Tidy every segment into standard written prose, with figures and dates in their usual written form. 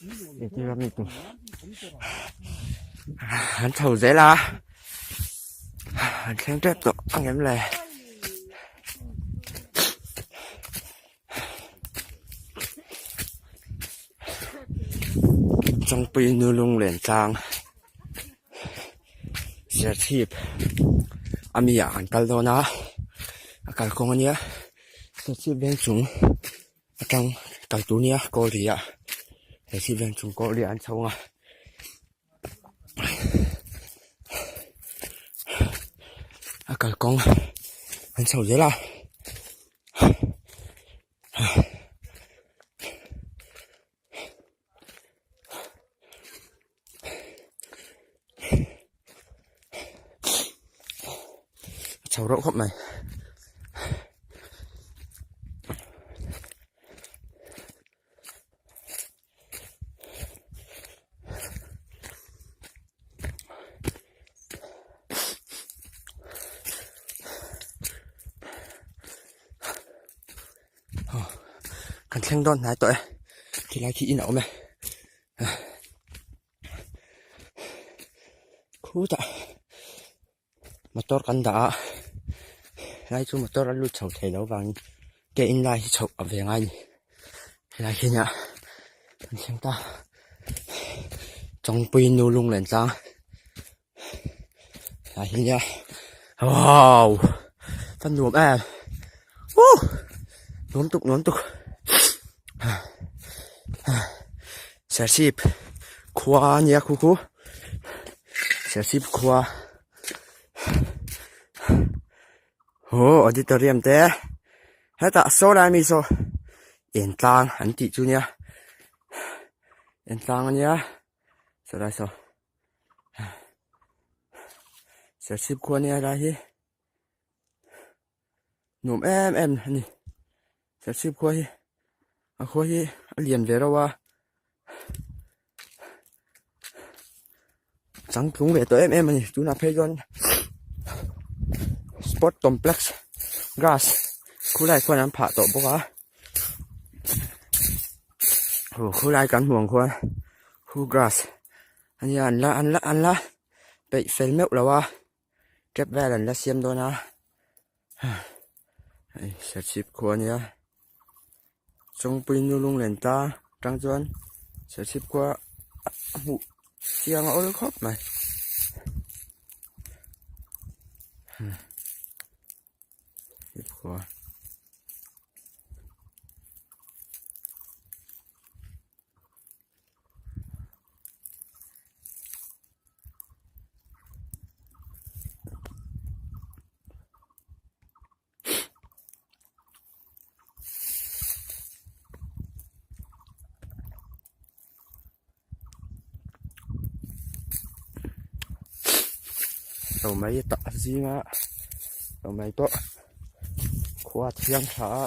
Engtin ram ni tur an chho zel a an thleng tep tawh ang em le. Chawngpui nu lunglen tlang Serchhip a mi ah an kal dawn a a kalkawng a nia Serchhip veng chung atang kal tur nia kawl ri ah Serchhip veng chung kawl ri ah an chho ang a. A kalkawng an chho zel a a chho reuh khawp mai. Kan thleng dawn hnai tawh e khilai khi in a awm e khutah motor kan dah a helai chu motor a lut chho thei lo vangin ke in lai hi chhoh a ve ngai a ni helai hi nia kan thleng ta Chawngpui nu lunglen tlang helai hi nia wow ka nuam em woo nuam tuk nuam tuk Serchhip khua a nia khu khu Serchhip khua aw auditorium te hetah saw lai mi saw en tlang an tih chu nia en tlang a nia saw lai saw Serchhip khua nia helai hi. Nuam em em a ni Serchhip khua hi a khua hi a lian ve reuh a changtlung ve tawh em em a ni tunah phei chuan sport complex grass khulai khuan an phah tawh bawk a aw khulai kan hmuh ang khuan khu grass a nia an la an la an la peih fel meuh lo a. Tap vel an la siam dawn a hei Serchhip khua a nia Chawngpui nu lunglen ta atang chuan Serchhip khua a hmuh chiang a awl khawp mai. Lo mai tah zinga lo mai pawh khua thiang tha a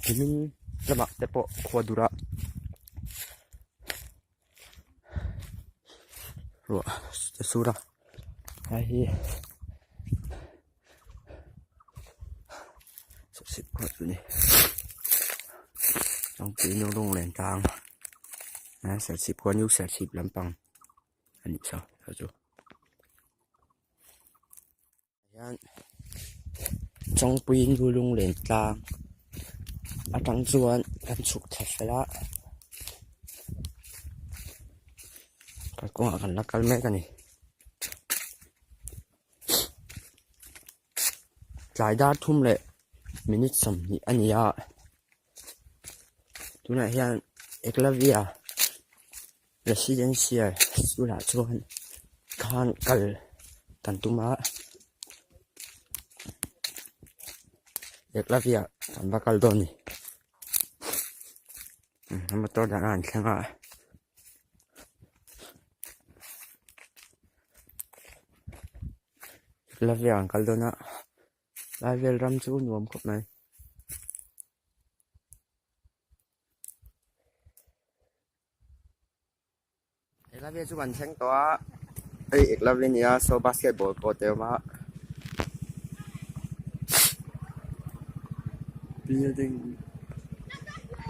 timin lamah te pawh khua dur a. Ruah a sur a helai hi sawhsip kawt a ni changpui nu lung len tlang a serchhip khua new serchhip lampang a nih saw chu. Hian Chawngpui nu lunglen tlang atang chuan kan chhuk thla fel a kalkawngah kan la kal mek a ni tlai dar thum leh minute 20 a ni a tunah hian Eklavya Residential school ah chuan khan kal kan tum a Eklavya kan va kal dawn a ni motor dang a an thleng a. Eklavya an kal dawn a lai vel ram chu nuam khawp mai. Eklavya chu kan thleng tawh a hei Eklavya a ni a saw basketball court te a awm a building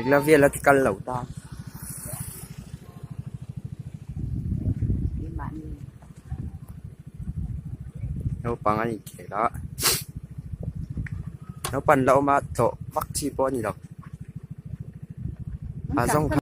Eklavya la kal lo ta. Naupang an inkhel a naupang an la awm a tlawh vak chi pawh a ni lo a zawng kha.